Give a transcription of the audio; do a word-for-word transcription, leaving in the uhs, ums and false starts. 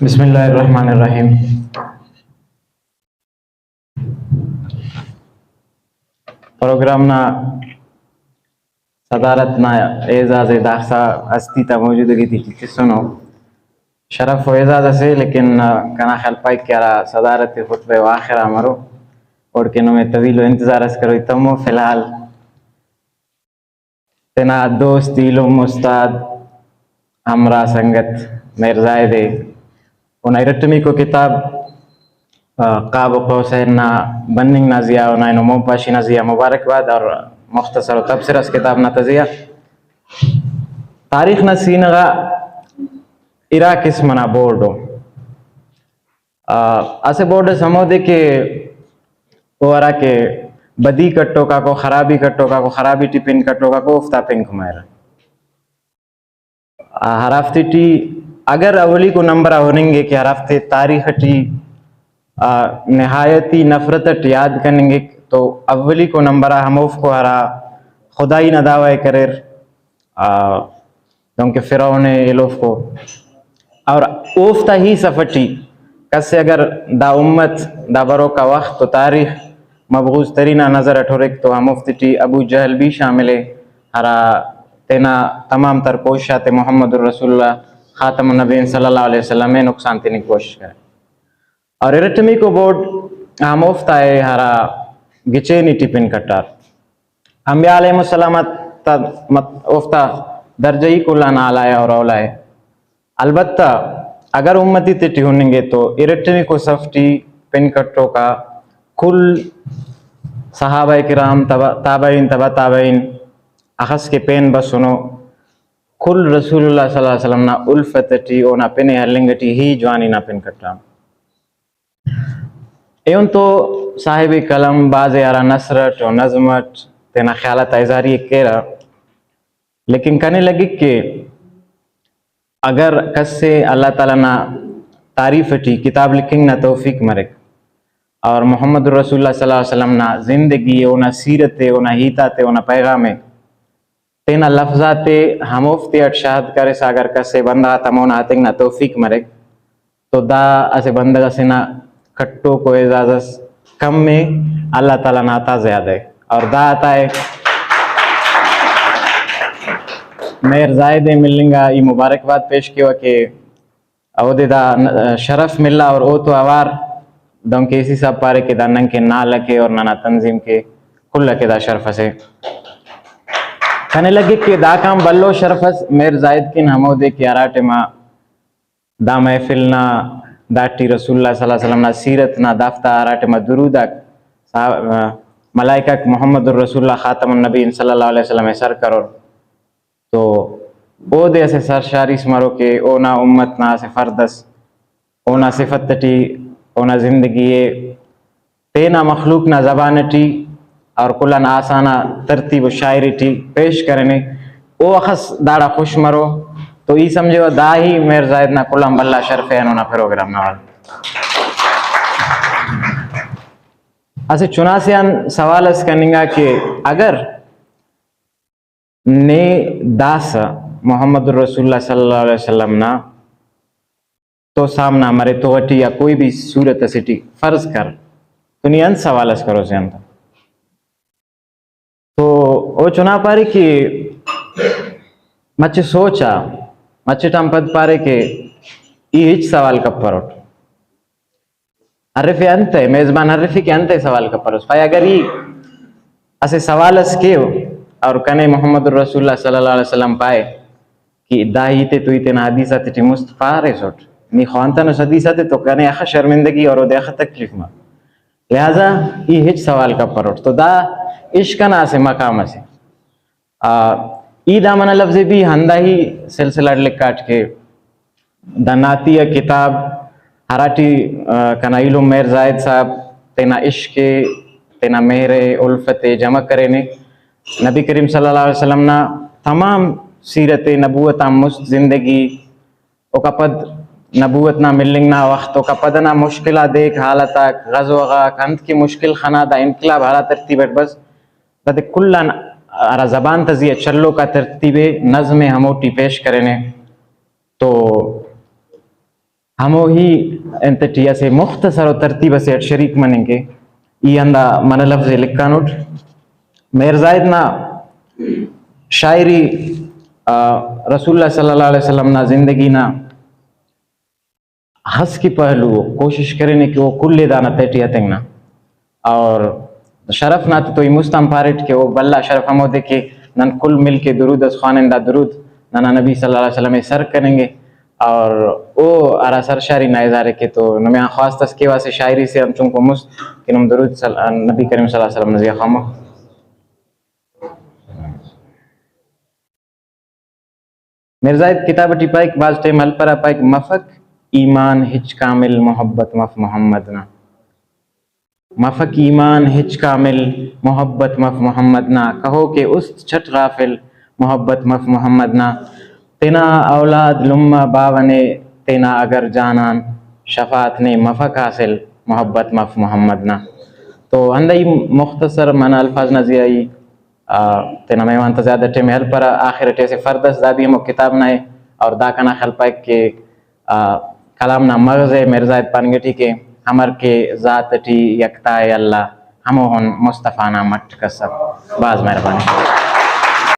بسم اللہ الرحمن الرحیم۔ پروگرام نا صدارت نا اعزاز ءِ داخسا ہستی تا موجودگی تے ٹی تسنو۔ شرف و اعزاز اسے، لیکن، آ، کنا خیال پائک کہ ہرا صدارت خطبہ و آخر آ مرو، اوڑکن نمے طویل و انتظار اس کروئی تمو۔ فی الحال تینا دوست، ایلم، استاد، ہمراہ سنگت مہر زاہد ءِ اونا ارٹمیکو کتاب، آ، قاب قوسین نا بننگ نا زیہا، اونا اینو مون پاشی نا زیہا مبارکباد اور مختصر و تبصرہ اس کتاب نا تزیہ۔ تاریخ نا سینہ غا ارا قسم ئنا بورڈ ءُ۔ آ، اسہ بورڈ اس ہمودے کہ او ہرا کہ بدی کٹوک آکو، خرابی کٹوک آکو، خرابی ٹی پن کٹوک آکو، اوفتا پنک مریرہ۔ آ، ہرافتے ٹی اگر اولیکو نمبر آ ہننگے کہ ہرافتے تاریخ ٹی، آ، نہایت ہی نفرت اٹ یاد کننگک، تو اولیکو نمبر آ ہموفکو ہرا خدائی نا دعوی ءِ کریر، آ، دنکہ فرعون ءِ ایلوفکو۔ اور اوفتا ہی صف ٹی کس اگر دا امت، دا بروکا وخت و تاریخ مبغوض ترین آ نظر اٹ ہرک تو ہموفتے ٹی ابو جہل بھی شامل ءِ، ہرا تینا تمام تر کوشش آتے محمد الرسول اللہ خاتم النبیین صلی اللہ علیہ وسلم ءِ نقصان تننگ کوشش کرے۔ اور ارٹمیکو بورڈ ہموفتا ءِ ہرا گچینی ٹی پن کٹار۔ انبیاء علیہم السلام آتا مت-، اوفتا درجہ ہی کل آن اعلیٰ ءِ اور اولیٰ ءِ۔ البتہ اگر امتی تیٹی ہننگے تو ارٹمیکو صف ٹی پن کٹوکا کل صحابہ کرام، تبع-، تابعین، تبع تابعین، اخس کہ پین بسنو، کل رسول اللہ صلی اللہ علیہ وسلم نا الفت ٹی، اونا پن ءِ ہلنگ ٹی ہی جوانی نا پن کٹان۔ ایہن تو صاحب قلم بھاز ءِ ہرا نثر اٹ و نظم اٹ تینا خیال آتا اظہاری ءِ کیرہ، لیکن کنے لگک کہ اگر کس ءِ اللہ تعالیٰ نا تعریف ٹی کتاب لکھنگ نا توفیق مریک اور محمد رسول اللہ صلی اللہ علیہ وسلم نا زندگی ءِ، اونا سیرت ءِ، اونا ہیت آتے، اونا پیغام ءِ، تینا لفظ آتے ہموفتے اٹ شاہد کرسا اگر کس ءِ بندغ آتا مون آ ہتنگ نا توفیق مریک تو دا اسہ بندغ اسے نا کٹوکو اعزاز اس کم ءِ، اللہ تعالیٰ نا عطا زیادہ ءِ۔ اور دا عطا ءِ مہر زاہد ءِ ملنگ آ ای مبارکباد پیش کیوہ کہ اودے دا ن-، شرف ملا اور او تو اوار دہنکہ اے سی صاحب پارے کہ دا نن کن نالہ کے اور ننا تنظیم کے کل کے دا شرف اسے۔ کنے لگک کہ داکان بھلو شرف اس مہر زاہد کن ہمودے کہ ہرا ٹائما دا محفل نا داٹی رسول اللہ صلی اللہ علیہ وسلم نا سیرت نا دافتا ہرا ٹائما درود آک صحاب-، ملائکہ آک محمد الرسول اللہ خاتم النبیین صلی اللہ علیہ وسلم ءِ سر کرور۔ تو اودے اسہ سرشاری اس مرو کہ اونا امت نا اسہ فرد اس اونا صفت ٹی اونا زندگی ءِ تینا مخلوق نا زبان ٹی اور کل آن آسان آ ترتیب و شاعری ٹی پیش کرینے، او اخس داڑا خوش مرو تو ای سمجھو دا ہی مہر زاہد نا کل آن بھلا شرف ءِ ہندن اونا پروگرام نا وڑ۔ اسہ چناسے آن سوال اس کننگا کہ اگر نے داسہ محمد الرسول اللہ صلی اللہ علیہ وسلم نا تو سامنا مرے تو غٹی یا کوئی بھی صورت اسے ٹی فرض کر تو نی انت سوال اس کروسے انت؟ تو او چنا پارے کہ مچے سوچا، مچے ٹان پد پارے کہ ای ہچ سوال کپروٹ۔ ہرفے انتئے، میزبان ہرفے کہ انتئے سوال کپروس؟ پائے اگر ای اسہ سوال اس کیو اور کنے محمد الرسول اللہ صلی اللہ علیہ وسلم پائے کہ دا ہیت ءِ تو ای تینا حدیث آتے ٹی مست پاریسٹ، نی خوانتنس حدیث آتے تو کنے اخہ شرمندگی اور اودے اخہ تکلیف مر، لہذا ای ہچ سوال کپروٹ۔ تو دا عشق ئنا اسہ مقام اسے۔ آ، ای دا منہ لفظ ءِ بھی ہندا ہی سلسلہ اٹ لکھاٹ کہ دا نعتیہ کتاب ہراٹی، آ، کنا ایلم مہر زاہد صاحب تینا عشق ءِ، تینا مہر ءِ، الفت ءِ جمع کرینے۔ نبی کریم صلی اللہ علیہ وسلم نا تمام سیرت نبوت آن مست زندگی، اوکا پد نبوت نا ملنگ نا وخت، اوکا پد ئنا مشکل آ دیک حالت آک، غزوہ غاک، انت کہ مشکل خنا دا انقلاب ہرا ترتیب اٹ بس، دادے کل آن ہرا زبان تا زی آ چلوک آ ترتیب ءِ، نظم ءِ ہموٹی پیش کرینے۔ تو ہمو ہی انت ٹی اسہ مختصر و ترتیب اسے اٹ شریک مننگ کے۔ ای ہندا منہ لفظ ءِ لکھانٹ۔ مہر زاہد نا شاعری، آ، رسول اللہ صلی اللہ علیہ وسلم نا زندگی نا ہس کہ پہلو ءُ، کوشش کرینے کہ او کل ءِ دانا تہٹی ہتنگ نا۔ اور شرف نا تو ای مست آن پاریٹ کہ او بھلا شرف ہمودے کہ نن کل مل کے درود اس خوانن، دا درود ننا نبی صلی اللہ علیہ وسلم ءِ سر کننگے۔ اور او ہرا سرشاری نا اظہار ءِ کے تو نمے آن خواست اس کیوہ اسہ شاعری سے ہم چنکو مست کہ نم درود صل-، نبی کریم صلی اللہ علیہ وسلم نا زیہا خوانبو۔ مہر زاہد کتاب ٹی پائک، بھاز ٹائم ہلپرہ، پائک، مفک ایمان ہچ کامل محبت مف محمد نا۔ مفک ایمان ہچ کامل محبت مف محمد نا، کہو کہ است چھٹ غافل محبت مف محمد نا۔ تینا اولاد لمہ باوہ نے تینا اگر جانان، شفاعت نے مفک حاصل محبت مف محمد نا۔ تو ہندائی مختصر منہ الفاظ نا زیہا ای آ، تینا مہمان تا زیادہ ٹائم ءِ ہلپرہ۔ آخر ٹی اسہ فرد اس، دا بھی ہمو کتاب نا ءِ، اور دا کنا خیال پائک کہ، آ، کلام نا مغز ءِ مہر زاہد پاننگ ٹی کہ امر کہ ذات ٹی یکتا ءِ اللہ، ہموہن مصطفیٰ نا مٹ کس اف۔ بھاز مہربانی۔